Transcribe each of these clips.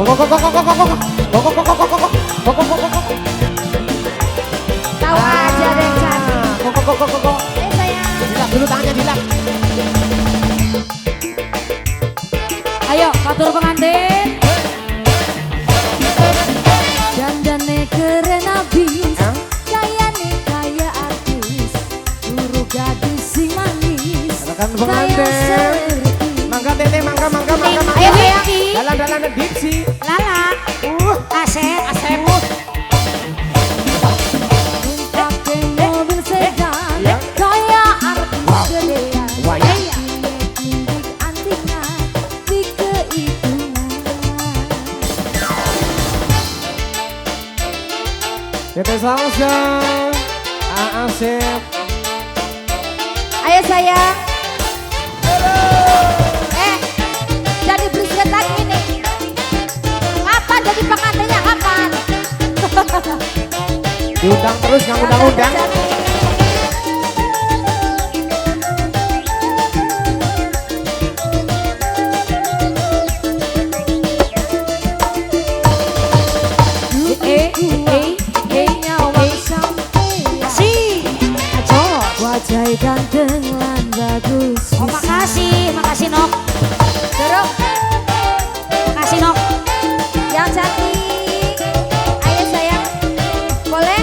Kok. Tahu aja deh cantik. Kok. Eh sayang. Dilap dulu tangannya, dilap. Ayo, katur pengantin. Dandane keren abis, kayane kaya artis, guru gadis sing manis. Rekan pengantin. Mangga tete, mangga, mangga, mangga, mangga. Ayo Wiki. Dalan-dalan dipsi. Lala. Asep, Asep. Pakai mobil sedan, kaya artis gedean. Wah, ya. Tindik antingan, dikehitungan. Tete Salsa, Asep. Ayo sayang. Jadi berisik lagi nih. Kapan jadi pengantinnya, kapan? Diundang terus, nggak undang-undang. Wajah ganteng lan bagus. Oh, makasih, makasih Nok. Terus. Makasih Nok. Yang cantik. Ayo sayang. Boleh?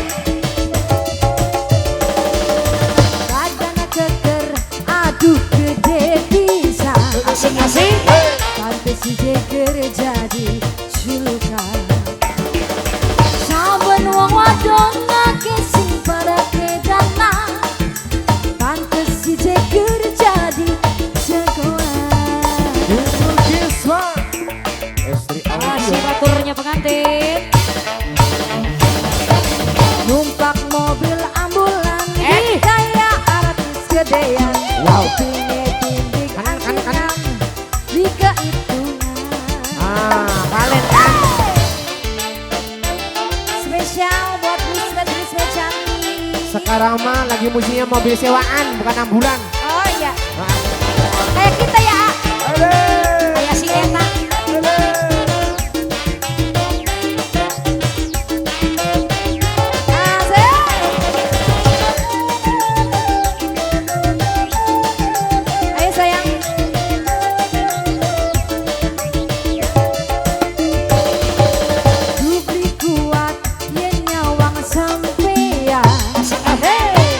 Badan keker, aduh gede bisa. Asik-asik. Pantes si jeger jadi julukan. Saben wong wadon akeh sing pada kedana. Pantes si jeger jadi jagoan. Istri Masih baturnya pengantin. Numpak mobil ambulan, kayak artis gedean. Wow. Tindik Kanan, kanan, kanan. Dikehitungan. Ah, valen kan. Spesial buat Rismet cantik. Sekarang mah lagi musimnya mobil sewaan, bukan ambulan. Oh iya. Kayak kita ya. Kayak si Eta. Ayo sayang. Dubli kuat yen nyawang sampeyan.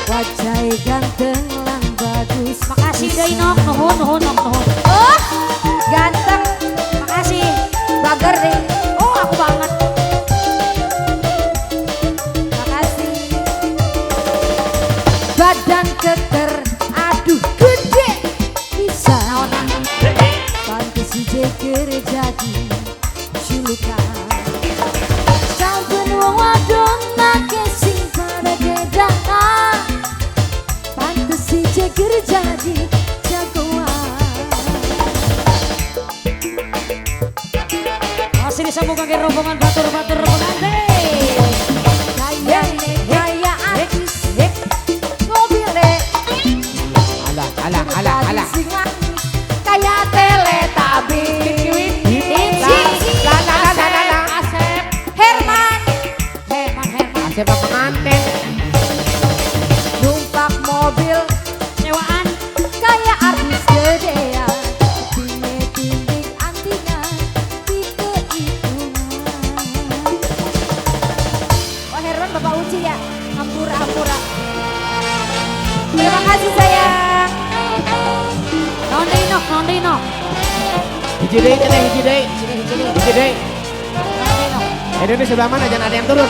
Wajah ganteng lan bagus. Makasih deui Nok, nuhun nuhun Nok nuhun. Oh, ganteng. Makasih. Bager deh. Oh, aku banget. Makasih. Badan keker, aduh gede bisa. Pantes si jeger jadi julukan. Saben wong wadon akeh sing pada gedana. Pantes si jeger jadi jagoan. Masih disambung kaki rombongan batur-batur pengantin. Kayane kaya artis, mobile. Alah, alah, alah, alah. Kayak Teletubbies. La la la la la la. Asep, Herman Herman, Herman. Asep pengantin. numpak mobil Sewaan. kayak artis gedean. Tindik antingan, dikehitungan. Oh Herman Bapak Uci ya, hampura hampura. Terima kasih sayang. Naon deui Nok, naon deui Nok. Hiji deui, teteh, hiji deui. Hiji deui, hiji deui. Hiji deui. Naon deui Nok. Ini sebelah mana, jangan ada yang turun.